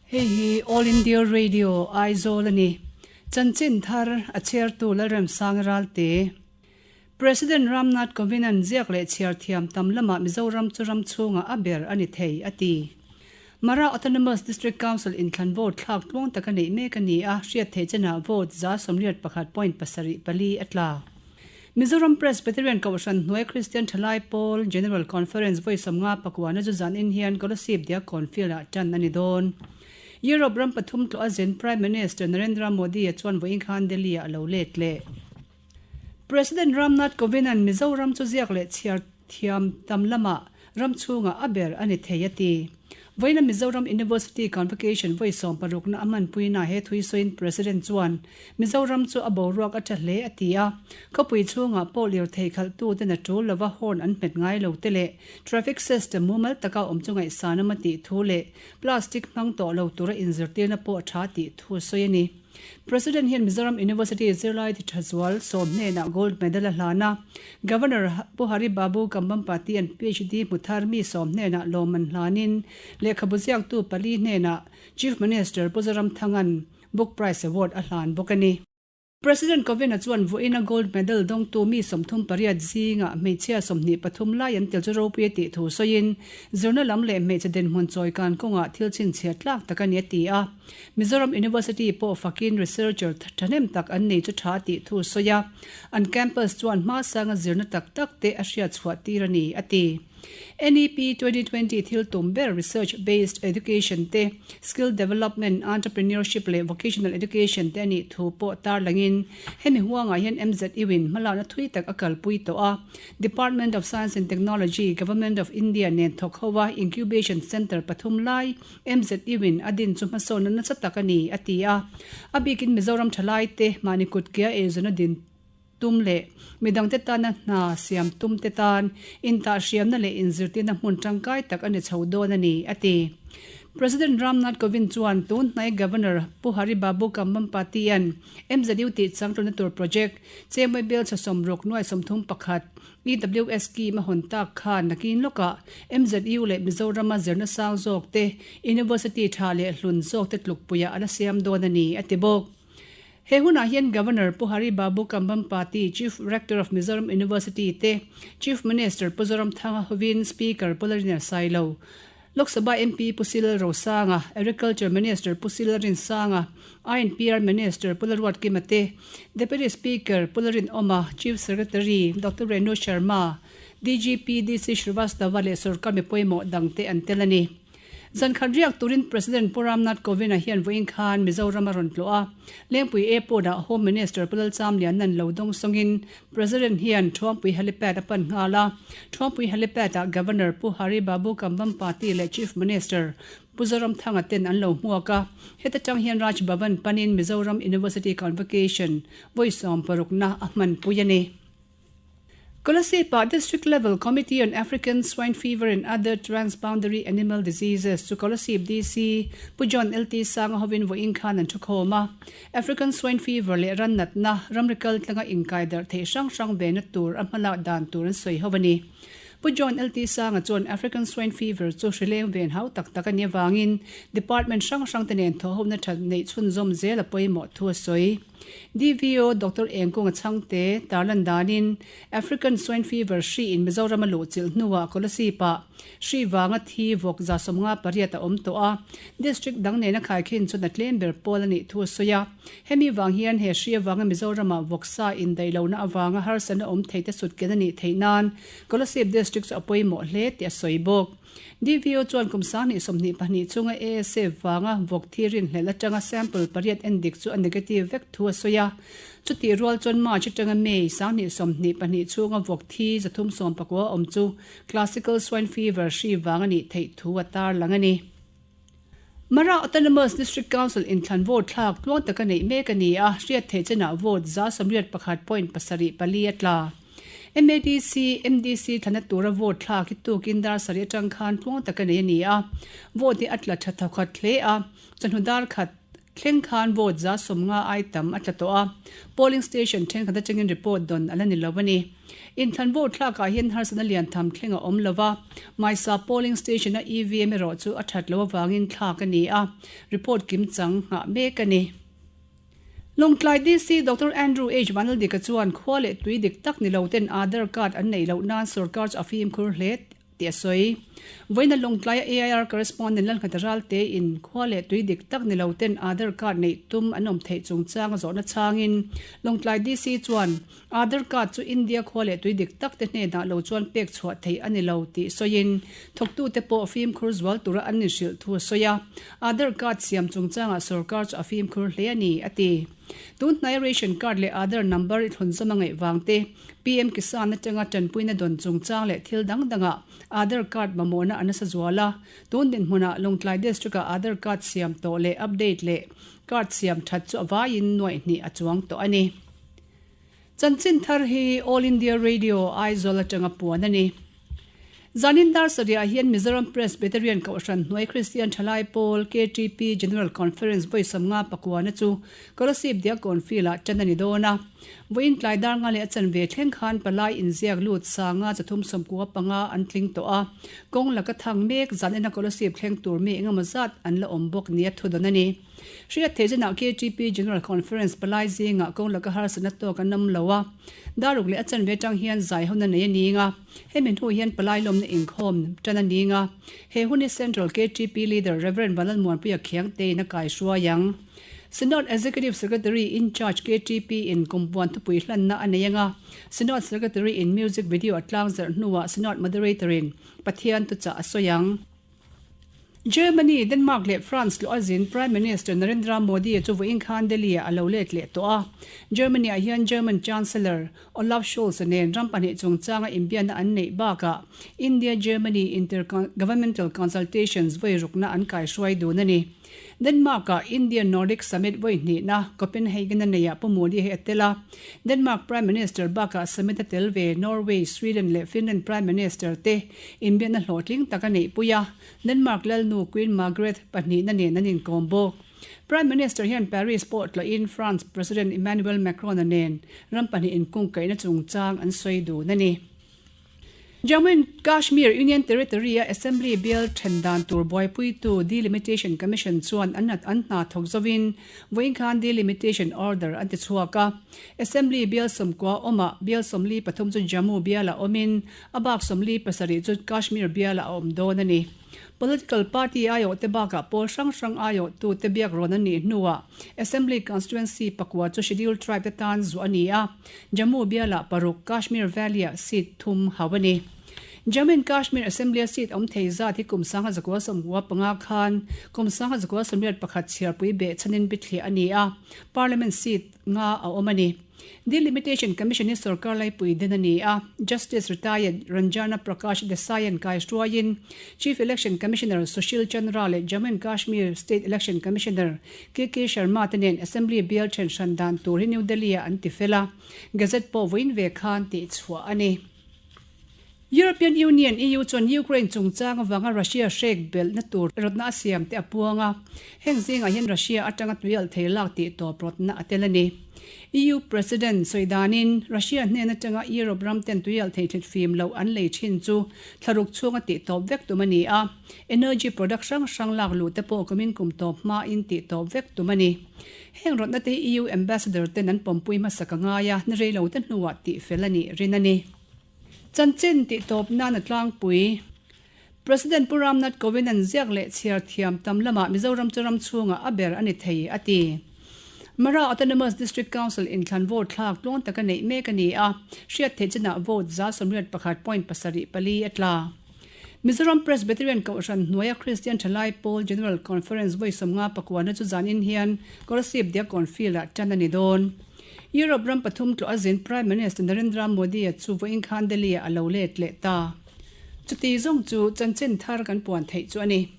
Hei hi All India Radio Aizawl a ni. Chanchin thar a chhiartu Lalremsang Ralte. President Ramnath Kovind-a'n ziak leh chhiar thiam tam lamah Mizoram chu ram chhungah a ber a ni thei, a ti. Mara Autonomous District Council inthlan vote thlak tluang taka neih mek a ni a, hriat theih chenah vote 98.74 a tla. Mizoram Presbyterian Kohhran hnuai Kristian Thalai Pawl General Conference vawi 50 pakuana chu zanin hian Kolasib Diakkawn Field-ah tan a ni dawn. Europe ram pathum tlawh a zin Prime Minister Narendra Modi-a chuan vawiin khan Delhi-ah a lo let leh. President Ram Nath Kovind-a'n Mizoram chu ziak leh chhiar thiam tam lamah ram chhungah a ber a ni thei a ti. Vawiina Mizoram University Convocation vawi sawmparukna a hmanpuina he thui sawiin President chuan Mizoram chu a boruak a tha hle a ti a, khawpui chhungah pawh lirthei khalhtuten a tul lova horn an hmet ngai lo te leh traffic system mumal taka awm chu ngaihsan awm a tih thu leh plastic hmang tawh lo tura inzirtirna pawh a tha tih thu a sawi a ni. President hian Mizoram University zirlai ti tha zual sawm hnenah Gold Medal a hlan a, Governor Pu Hari Babu Kambhampati an PhD hmu thar mi sawm hnenah lawmman hlanin lehkhabu ziaktu pali hnenah Chief Minister Pu Zoramthanga'n Book Prize Award a hlan bawk a ni. President Kovind-a chuan vawiina Gold Medal dawngtu mi 38 zingah hmeichhia 23 lai an tel chu ropui a tih thu sawiin zirna lam leh hmeichhe dinhmun chawi kan kawngah thil chhinchhiah tlak tak a ni a ti a. Mizoram University pawh fakin researcher thahnem tak an nei chu tha a tih thu a sawi a, an campus chuan hmasanga zirna tak tak te a hriat chhuah tir a ni, a ti. NEP 2020 thil tum ber research based education te, skill development, entrepreneurship leh vocational education te a nih thu pawh tarlangin hemi huangah hian MZU in hmalakna thui tak a kalpui tawh a. Department of Science and Technology, Government of India nen thawk ho a incubation centre pathum lai MZU in a din chu hmasawnna nasa tak a ni, a ti a. A bikin Mizoram thalaite mahni kutkia eizawn a din tum leh midangte tana hna siam tum te tan intahhriamna leh inzirtirna hmun tangkai tak a ni chho dawn a ni, a ti. President Ram Nath Kovind chuan tun hnai Governor Pu Hari Babu Kambhampati-a'n MZU tih changtluna tur project Chengmai Bel chhe sawmruk nuai 31 EWS scheme a hawn tak khan nakin lawkah MZU leh Mizorama zirna sang zawk te University tha leh hlun zawk te tlukpuiah a la siam dawn a ni, a ti bawk. He hunah hian Governor Pu Hari Babu Kambhampati, Chief Rector of Mizoram University te Chief Minister Pu Zoramthanga hovin Speaker Pu Lalrinel Sailo, Lok Sabha MP Pu Silal Rosanga, Agriculture Minister Pu Silal Rinsanga, INPR Minister Pu Laruat Kima te, Deputy Speaker Pu Larinawma, Chief Secretary Doctor Renu Sharma, DGP DC Srivastava leh sorkar mi pawimawh dangte an tel a ni. Zankhat riak turin President Pu Ram Nath Kovind-a hian vawiin khan Mizoram a rawn tlawh a, Lengpui Airport-ah Home Minister Pu Lalchamliana'n lo dawng sawngin President hian Thuampui Helipad a pan nghal a, Thuampui Helipad-ah Governor Pu Hari Babu Kambhampati leh Chief Minister Pu Zoramthanga ten an lo hmuak a, heta tang hian Raj Bhavan panin Mizoram University Convocation vawi sawmparukna a hmanpui a ni. Kolasib-ah District Level Committee on African Swine Fever and Other Transboundary Animal Diseases chu Kolasib DC Pu John LT Sanga hovin vawiin khan an thukhawm a. African Swine Fever leh ran natna ramri kal tlanga inkai darh theih hrang hrang vena tur a hmalak dan tur an sawi ho a ni. Pu John LT Sanga chuan African Swine Fever chu hrileng ven hau tak tak a nih avangin Department hrang hrang te nen thawhhona that neih chhunzawm zel a pawimawh thu a sawi. DVO Doctor Engkunga Chhangte tarlan danin African Swine Fever hri in Mizoram a luh chilh hnuah Kolasib-ah hri vanga thi vawk 58 a awm tawh a, District dang nena khaikhin chuan a tlem ber pawl a nih thu a sawi a. Hemi vang hian he hri avanga Mizoramah vawksa indaihlohna avanga harsatna awm theite sutken a nih theih nan Kolasib District chu a pawimawh hle tih a sawi bawk. DVO chuan kum 2022 chhunga ASA vanga vawk thi rinhlelh atanga sample pariat endik chu a negative vek thu a sawi a. Chutih rual chuan March atanga May 2022 chhunga vawk thi 319 awm chu Classical Swine Fever hri vang a nih theih thu a tarlang a ni. Mara Autonomous District Council inthlan vote thlak tluang taka neih mek a ni a, hriat theih chenah vote 91.74 a tla. MADC, MDC thlana tura vote thlak hi tukin dar sarih atang khan tluang taka nei a ni a, vote hi a tla tha thawkhat hle a, chawhnu dar khat. Thleng khan vote 50% ai tam a tla tawh a, polling station thenkhat atangin report dawn a la ni lo a ni. Inthlan vote thlakah hian harsatna lian tham thleng a awm lo va, Maisa polling station-a EVM erawh chu a that loh avangin thlak a ni a, report kimchang nghah mek a ni. Lawngtlai DC Doctor Andrew H. Vanaldika chuan khua leh tui dik tak ni lo ten Aadhaar card an neih loh nan sorkar chu a fimkhur hle tih a sawi. Vawiina Lawngtlaia AIR Correspondent Lalnghata Ralte in khua leh tui dik tak ni lo ten Aadhaar card neih tum an awm theih chungchang a zawhna changin Lawngtlai DC chuan Aadhaar card chu India khua leh tui dik tak te hnenah lo chuan pek chhuah theih a ni lo tih sawiin thawktute pawh fimkhur zual tura an inhrilh thu a sawi a. Aadhaar card siam chungchangah sorkar chu a fimkhur hle a ni, a ti. Tun hnaia ration card leh Aadhaar number i thlun zawm a ngaih vang te, PM Kisan atanga tanpuina dawn chungchang leh thil dang dangah Aadhaar card mamawhna a nasa zual a. Tun dinhmunah Lawngtlai District-ah Aadhaar card siam tawh leh update leh card siam that chu a vaiin nuaih hnih a chuang tawh a ni. Chanchin thar hi All India Radio Aizawl atanga puan a ni. Zanin dar sarihah hian Mizoram Presbyterian Kohhran hnuai Kristian Thalai Pawl, KTP, General Conference vawi 59 na chu Kolasib Diakkawn Field-ah tan a ni dawn a. Vawiin tlai dar nga leh a chanve thleng khan palai inziak lut sanga 395 an tling tawh a. Kawng laka thang mek zanina Kolasib thleng tur mi engemaw zat an la awm bawk nia thudawn a ni. Hriat theih zinah KTP General Conference palai zingah kawng laka harsatna tawk an awm lo a. Daruk leh a chanve atang hian zai hona nei a ning a. Hemi hnu hian palai lawmna inkhawm tan a ning a, he hun hi Central KTP Leader Rev. Vanlalmuanpuia Khiangtein a kaihruai ang. Synod Executive Secretary in Charge KTP in kumpuan thupui hlanna a nei ang a, Synod Secretary in music video a tlangzarh hnuah Synod Moderator in Pathian thuchah a sawi ang. Germany, Denmark leh France tlawh a zin Prime Minister Narendra Modi chu vawiin khan Delhi-ah a lo let leh tawh a. Germany-ah hian German Chancellor Olaf Scholz nen ram pahnih chungchanga inbiakna an neih bakah India-Germany Intergovernmental Consultations vawi rukna an kaihruai dun a ni. Denmark-ah India-Nordic Summit vawi hnihna Copenhagen-a neiah Pu Modi hi a tel a. Denmark Prime Minister bakah Summit a tel ve Norway, Sweden leh Finland Prime Minister te inbiakna hlawhtling tak a neihpui a, Denmark lalnu Queen Margrethe pahnihna nen an inkawm bawk. Prime Minister hian Paris pawh tlawhin France President Emmanuel Macron-a nen ram pahnih inkungkaihna chungchang an sawi dun a ni. Jammu and Kashmir Union Territory-a Assembly bial then dan tur buaipuitu Delimitation Commission chuan an an hna thawk zovin vawiin khan Delimitation Order an ti chhuak a. Assembly bial 90 awmah bial 43 chu Jammu bialah awmin a bak 47 chu Kashmir bialah a awm dawn a ni. Political party aiawhte bakah pawl hrang hrang aiawhtute biak rawn a nih hnuah Assembly Constituency pakua chu Scheduled Tribe te tan zuah a ni a, Jammu bialah paruk, Kashmir Valley-ah seat thum hauh a ni. Jammu and Kashmir Assembly-a seat awm thei zat hi kum 1995 khan kum 1981 chhiarpui behchhanin bithliah a ni a, Parliament seat nga a awm a ni. Delimitation Commission hi sorkar laipui den a ni a, Justice Retired Ranjana Prakash Desai-a'n kaihruaiin Chief Election Commissioner Sushil Chandra leh Jammu and Kashmir State Election Commissioner KK Sharma te nen Assembly bial then hran dan tur hi New Delhi-ah an ti fel a, Gazette pawh vawiin ve khan tihchhuah a ni. European Union, EU, chuan Ukraine chungchang avanga Russia hrek belhna tur rawtna a siam te a puang a, heng zingah hian Russia atanga tuialh thei lak tih tawp rawtna a tel a ni. EU President sawi danin Russia hnen atanga Europe ram ten tuialh thei thlit fim loh an lei thin chu thlaruk chhunga tih tawp vek tum a ni a, energy product hrang hrang lak luh te pawh kumin kum tawp hmain tih tawp vek tum a ni. Heng rawtna te hi EU Ambassador ten an pawmpui hmasa ka ngai a, ni rei lo te hnuah tih fel a nih rin a ni. Chanchin tih tawp nan a tlangpui. President Pu Ram Nath Kovind an ziak leh chhiar thiam tam lamah Mizoram chu ram chhungah a ber a ni thei, a ti. Mara Autonomous District Council inthlan vote thlak tluang taka neih mek a ni a, hriat theih chinah vote 91.74 a tla. Mizoram Presbyterian Kohhran hnuaia Kristian Thalai Pawl General Conference vawi 59 na chu zanin hian Kolasib Diakkawn Field-ah tan a ni dawn. Europe ram pathum tlawh a zin Prime Minister Narendra Modi-a chu vawiin khan Delhi-ah a lo let leh ta. Chuti zawng chu chanchin thar kan puan theih chu a ni.